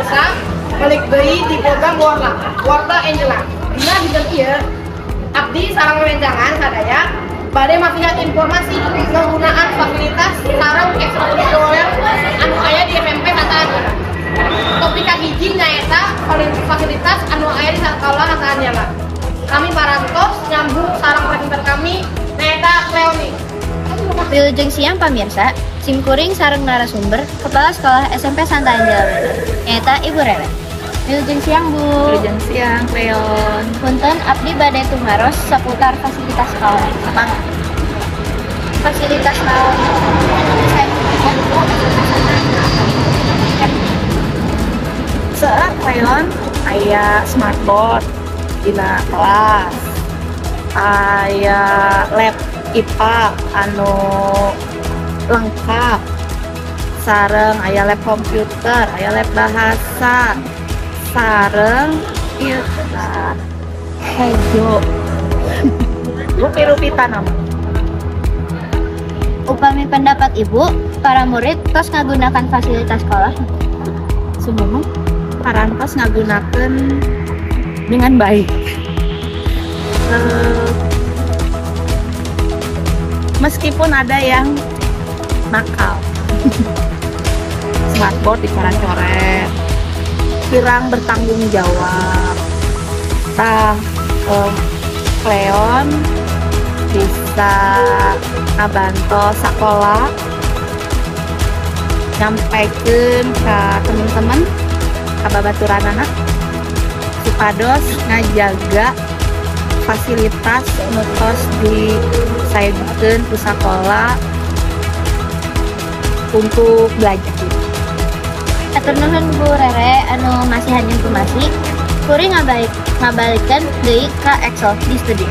Pamirsa, balik deui di program Warta, Warta Angela. Dina dinten ieu abdi sareng rerencangan sadaya bade masihan informasi penggunaan fasilitas sareng ekstrakurikuler anu aya di SMP Santa Angela. Topik kahiji nyaeta fasilitas anu aya di sekolah Santa Angela. Kami parantos nyambung sareng presenter kami nyaeta Leoni. Wilujeng siang pamirsa, simkuring sareng narasumber Kepala Sekolah SMP Santa Angela Wener, nyaeta Ibu Rere. Wilujeng siang Bu. Wilujeng siang Leon. Punten abdi bade tumaros seputar fasilitas sekolah. Mangga. Fasilitas naon anu disajikan ku SMP Santa Angela? Seueur Leon, aya smartboard dina kelas, aya lab IPA anu lengkap, sareng aya lab komputer, aya lab bahasa, sareng ieu hejo. Rupi-rupi tanam. Upami pendapat Ibu, para murid tos ngagunakan fasilitas sekolah? Sumuhun parantos ngagunakeun dengan baik. Meskipun ada yang nakal, smartboard dicoret-coret, kurang bertanggung jawab. Tah, Cleon bisa ngabantos sekolah, nyampaikan ke teman-teman, ke babaturanana, supados ngajaga fasilitas nu tos disayogikeun ku sakola untuk belajar. Hatur nuhun Bu Rere anu masihan informasi. Kuring ngabalikeun deui ka Excel di studio.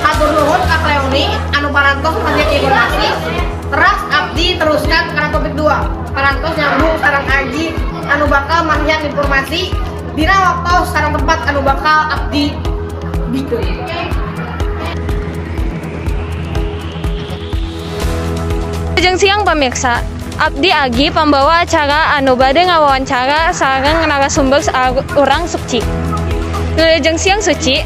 Hatur nuhun ka Cleoni anu parantos masihan informasi. Teras abdi teruskan kana topik 2. Parantos nyambung sareng Aji anu bakal masihan informasi dina waktu sareng tempat anu bakal abdi bikeun. Wilujeng siang pemirsa, abdi Agi pembawa acara anu bade ngawawancara sareng narasumber urang Suci. Wilujeng siang Suci,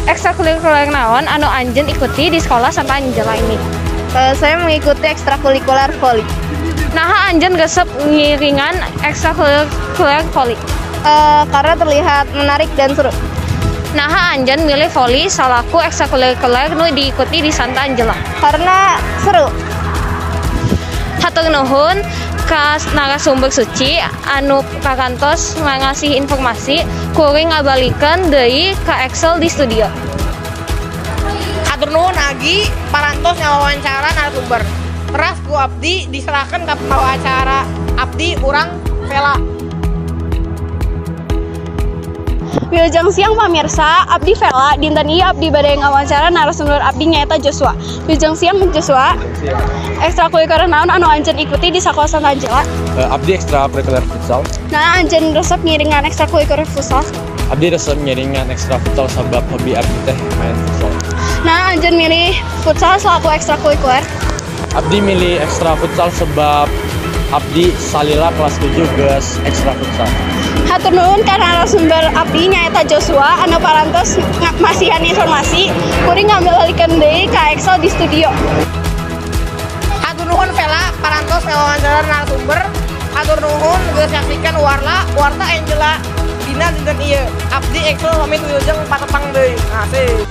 ekstrakurikuler naon anu anjeun ikuti di sekolah Santa Angela ini? Saya mengikuti ekstrakurikuler voli. Naha anjeun resep ngiringan ekstrakurikuler voli? Karena terlihat menarik dan seru. Naha anjeun milih voli salaku ekstrakurikuler nu diikuti di Santa Angela? Karena seru. Hatur nuhun ka narasumber Suci anu parantos ngasih informasi, kuring ngabalikeun deui ka Excel di studio. Hatur nuhun Agi parantos ngawawancara narasumber. Teras ku abdi diserahkan ka pembawa acara abdi urang Vela. Wilujeng siang pamirsa, abdi Vela, dinten ieu abdi bade ngawawancara narasumber abdi nyaeta Joshua. Wilujeng siang Joshua. Ekstrakurikuler naon anu anjeun ikuti di sakola Santa Angela? Abdi ekstrakurikuler futsal. Nah, anjeun resep ngiringan ekstrakurikuler futsal? Abdi resep ngiringan ekstra futsal sabab hobi abdi teh main futsal. Nah, anjeun milih futsal selaku ekstrakurikuler? Abdi milih ekstra futsal sebab abdi salila kelas 7 geus ekstra futsal. Hatur nuhun ka narasumber abdi nyaeta Joshua anu parantos masihan informasi, kuring ngabalikeun deui ka Excel di studio. Hatur nuhun Vela parantos ngawawancara narasumber. Hatur nuhun geus nyaksikan Warta Angela dina dinten ieu. Abdi Excel pamit wilujeng patepang deui. Asik.